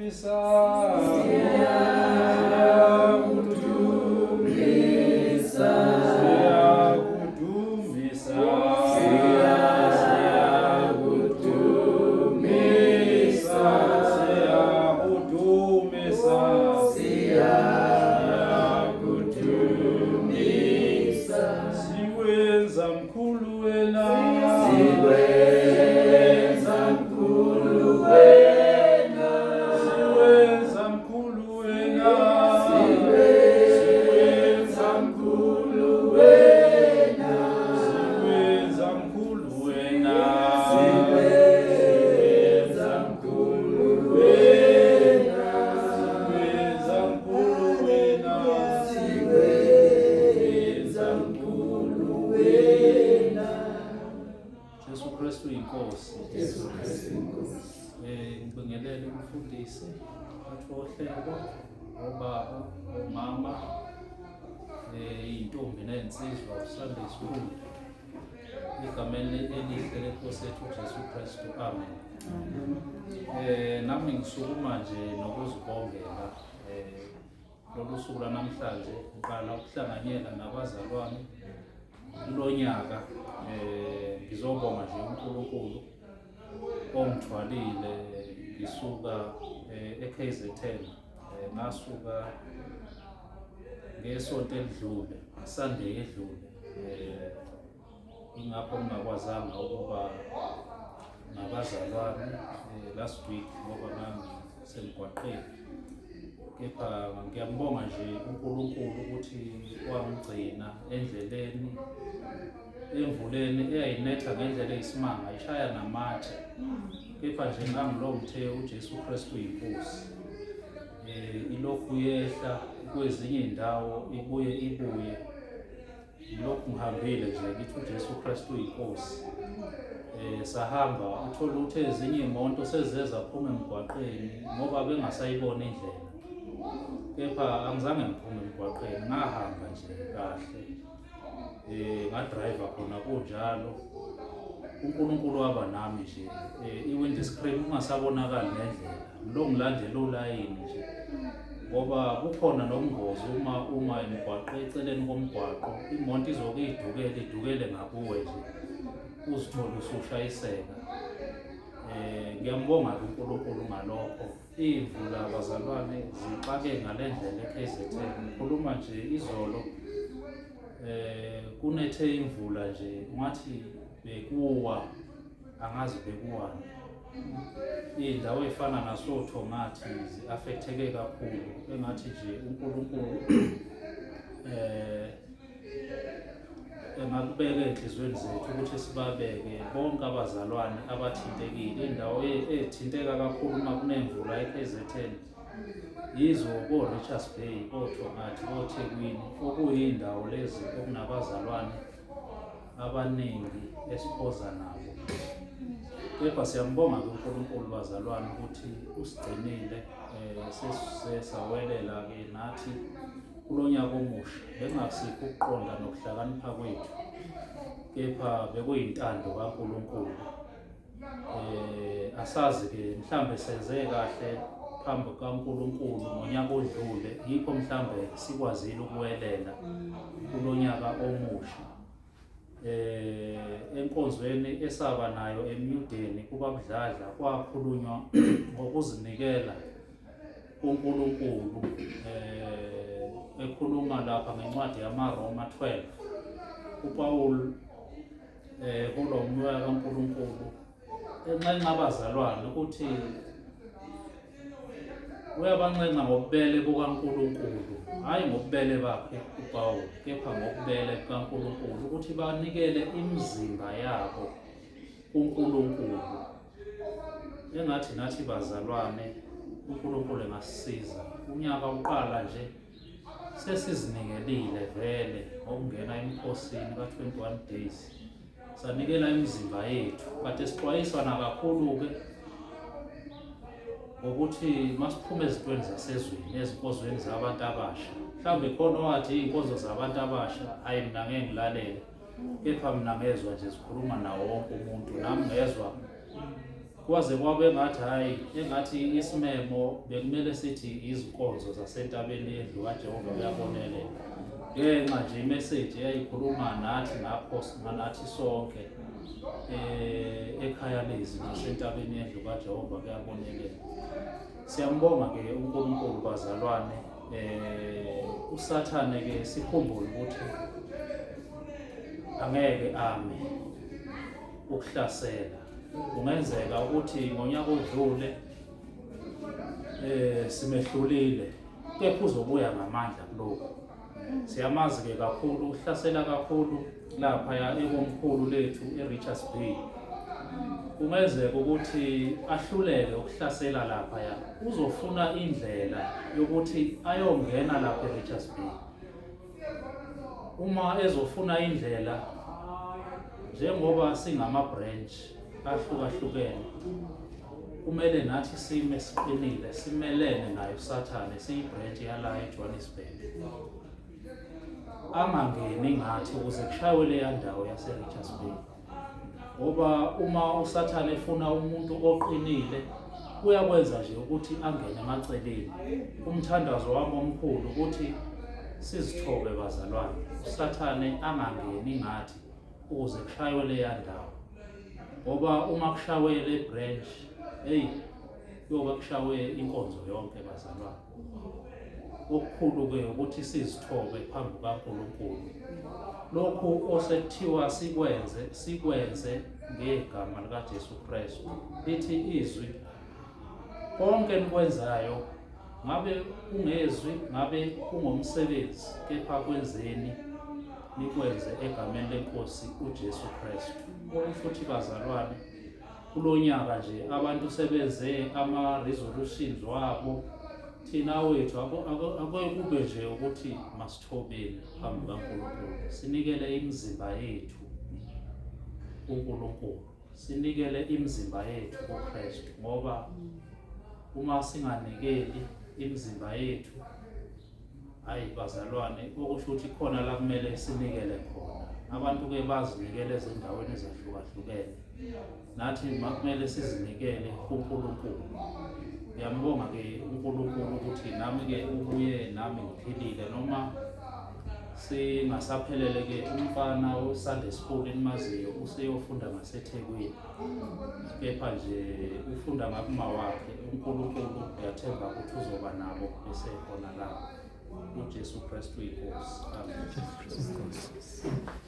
Siyakudumisa. Siyakudumisa. Siyakudumisa. Siyakudumisa. Siyakudumisa. Siyakudumisa. Siwenza mkhulu wena. Siwenza mkhulu wena. Siwenza mkhulu wena. Siwenza mkhulu wena. Siwenza mkhulu wena. Siwenza mkhulu wena. Siwenza mkhulu wena. Siwenza mkhulu wena. Jesu Kristu inkosi. Jesu Kristu inkosi. Ngibingelele umfundisi phathi wohlelo, obaba, omama, iy'ntombi ney'nsizwa Sunday school. Egameni elihle lenkosi yethu uJesu Kristu. Amen. Nami ngisukuma nje nokuzibongela lolu suku lanamhlanje, ngiqala ukuhlanganyela nabazalwane kulonyaka. Ngizobonga nje uNkulunkulu ongithwalile ngisuka eKZN. Ngasuka ngesonto elidlule, Sunday edlule, ingakho ngingakwazanga ukuba nabazalwane last week ngoba ngangisemgwaqeni. Kepha ngiyambonga nje uNkulunkulu ukuthi wangigcina endleleni emvuleni eyayinetha ngendlela eyisimanga, ishaya namatshe, kepha nje ngangilomthe uJesu Kristu inkosi. Ilokhu yehla kwezinye indawo, ibuye ibuye, lokhu ngihambile nje ngithi uJesu Kristu inkosi. Sahamba, uthola ukuthi ezinye imoto sezeza phuma emgwaqeni ngoba bengasayibona indlela, kepha angizange ngiphume emgwaqeni, ngahamba nje kahle, ngadrive khona kunjalo. uNkulunkulu waba nami nje, i-windscreen kungasabonakali ngendlela, lo ngilandela ulayini nje, ngoba kukhona nobungozi uma emgwaqo, eceleni komgwaqo imoto izoke idukele idukele ngakuwe nje, uzithole usushayiseka. Ngiyambonga uNkulunkulu ngalokho. Iy'mvula bazalwane zixake ngale ndlela eKZN. Ngikhuluma nje izolo kunethe imvula nje ungathi bekuwa, angazi bekuwani. Iy'ndawo ey'fana nasoThongathi zi-affecteke kakhulu, engathi nje uNkulunkulu engakubeka ey'nhliziyweni zethu ukuthi sibabeke bonke abazalwane abathintekile. Indawo ethinteka kakhulu uma kunemvula eKZN yizo ko-Richards Bay, koThongathi, koThekwini, okuyindawo lezi okunabazalwane abaningi esiphoza nabo. Kepha siyambonga kuNkulunkulu bazalwane ukuthi usigcinile, sesisawelela-ke nathi kulonyaka omusha. Bengasikho ukuqonda nokuhlakanipha kwethu, kepha bekuyintando kaNkulunkulu. Asazi-ke mhlambe senze kahle phambi kukaNkulunkulu ngonyaka odlule, yikho mhlambe sikwazile ukuwelela kulonyaka omusha. Enkonzweni esaba nayo eMnyudeni kuBabudladla kwakhulunywa ngokuzinikela kuNkulunkulu, ekhuluma lapha ngencwadi yamaRoma 12 uPaul kulo moya kaNkulunkulu enxenxa abazalwane ukuthi uyabanxenxa ngobubele bukaNkulunkulu, hayi ngobubele bakhe uPaul, kepha ngobubele bukaNkulunkulu ukuthi banikele imizimba yabo kuNkulunkulu. Engathi nathi bazalwane uNkulunkulu engasisiza. Unyaka uqala nje sesizinikelile vele ngokungena emkhosini ka-21 days, sanikela imizimba yethu. Kade sixwayiswa nakakhulu-ke ngokuthi masiphume ezintweni zasezweni, ezinkonzweni zabantu abasha. Mhlawumbe khona owathi iy'nkonzo zabantu abasha, hhayi mina ngeke ngilalele, kepha mina ngezwa nje zikhuluma nawo wonke umuntu. Nami ngezwa Kwaze kwabe ngathi hhayi, engathi isimemo bekumele sithi izinkonzo zasentabeni yendlu kaJehova kuyabonelela. Ngenxa nje imeseji eyayikhuluma nathi ngakho nathi sonke ekhaya lezi nasentabeni yendlu kaJehova kuyabonelela. Siyambonga ke uNkulunkulu bazalwane, uSathane ke sikhumbule ukuthi angeke ame ukuhlasela. Kungenzeka ukuthi ngonyaka odlule simehlulile, kepha uzobuya ngamandla kulokhu. Siyamazi ke kakhulu, uhlasela kakhulu lapha ekomkhulu lethu eRichards Bay. Kungenzeka ukuthi ahluleke ukuhlasela lapha, uzofuna indlela yokuthi ayongena lapha eRichards Bay. Uma ezofuna indlela, njengoba singama branch ahlukahlukene, kumele nathi sime siqinile, simelene naye uSathane, siyibranch yala eJohannesburg. Angangeni ngathi ukuze kushaywe leya ndawo yase-Richards Bay, ngoba uma uSathane efuna umuntu oqinile uyakwenza nje ukuthi angene emaceleni. Umthandazo wami omkhulu ukuthi sizithobe bazalwane, uSathane angangeni ngathi ukuze kushaywe leya ndawo, ngoba uma kushawe le branch, hey, kuyoba kushawe inkonzo yonke bazalwane. Okukhulu-ke ukuthi sizithobe phambi kukaNkulunkulu. Lokhu osekuthiwa sikwenze, sikwenze ngegama likaJesu Kristu. Lithi izwi, konke enikwenzayo, ngabe kungezwi, ngabe kungomsebenzi, kepha kwenzeni nikwenze egameni lenkosi uJesu Kristu. Okusho ukuthi bazalwane, kulonyaka nje abantu sebenze ama-resolutions wabo, thina wethu ake kube nje ukuthi masithobeni phambi kukaNkulunkulu, sinikele imizimba yethu kuNkulunkulu, sinikele imizimba yethu kuKristu, ngoba uma singanikeli imizimba yethu, hayi bazalwane, okusho ukuthi khona la kumele sinikele khona. Abantu-ke bazinikele ezindaweni ezahlukahlukene, nathi makumele sizinikele kuNkulunkulu. Ngiyambonga-ke uNkulunkulu ukuthi nami-ke ubuye nami ngiphilile, noma singasaphelele-ke. Umfana we-Sunday school enimaziyo useyofunda ngaseThekwini, kepha nje ufunda ngakuma wakhe. uNkulunkulu ngiyathemba ukuthi uzoba nabo besekhona lapho. uJesu Kristu iNkosi. Amen.